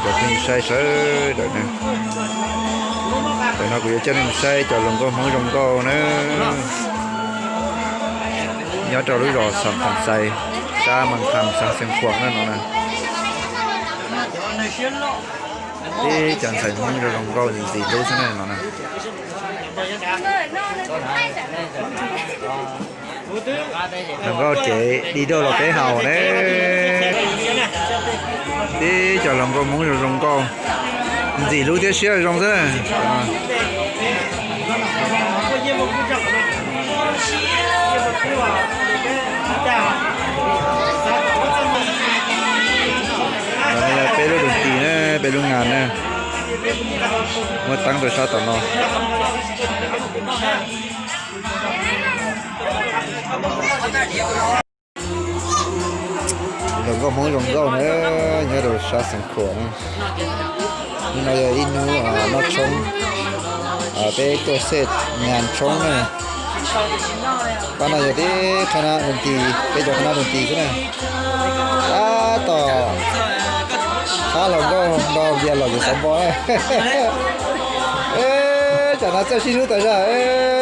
Cov phooj ywg saib sawv daws na, tam no kuv yuav coj nej mus saib cov hluas nkauj Hmoob zoo nkauj na, nyob rau lub zos Xam Kham Xais, sab Mas Kham, xeev Khuam na no na. Tib cov ntxhais Hmoob zoo zoo nkauj ntxim hlub xwb na no na. Hluas nkauj ces di doj los peb haus ne. Tib cov hluas nkauj Hmoob zoo zoo nkauj, ntxim hlub thiab siab zoo xwb. Peb lub rooj tis na, peb lub ngas na, muaj teeb rau sab tom no. Hluas nkauj Hmoob zoo nkauj na, nyob rau sab Xeev Khuam na. Hnub no yog ib hnub noj tshoob, peb tuaj xej nyas tshoob na. Pab no yog tib qhab nab tus tis, peb cov qhab nab tus tis xwb na. Tab tom qab hluas nkauj nrog Npias los yuav xov npo na. Tsam no txawj sib hlub tas zog.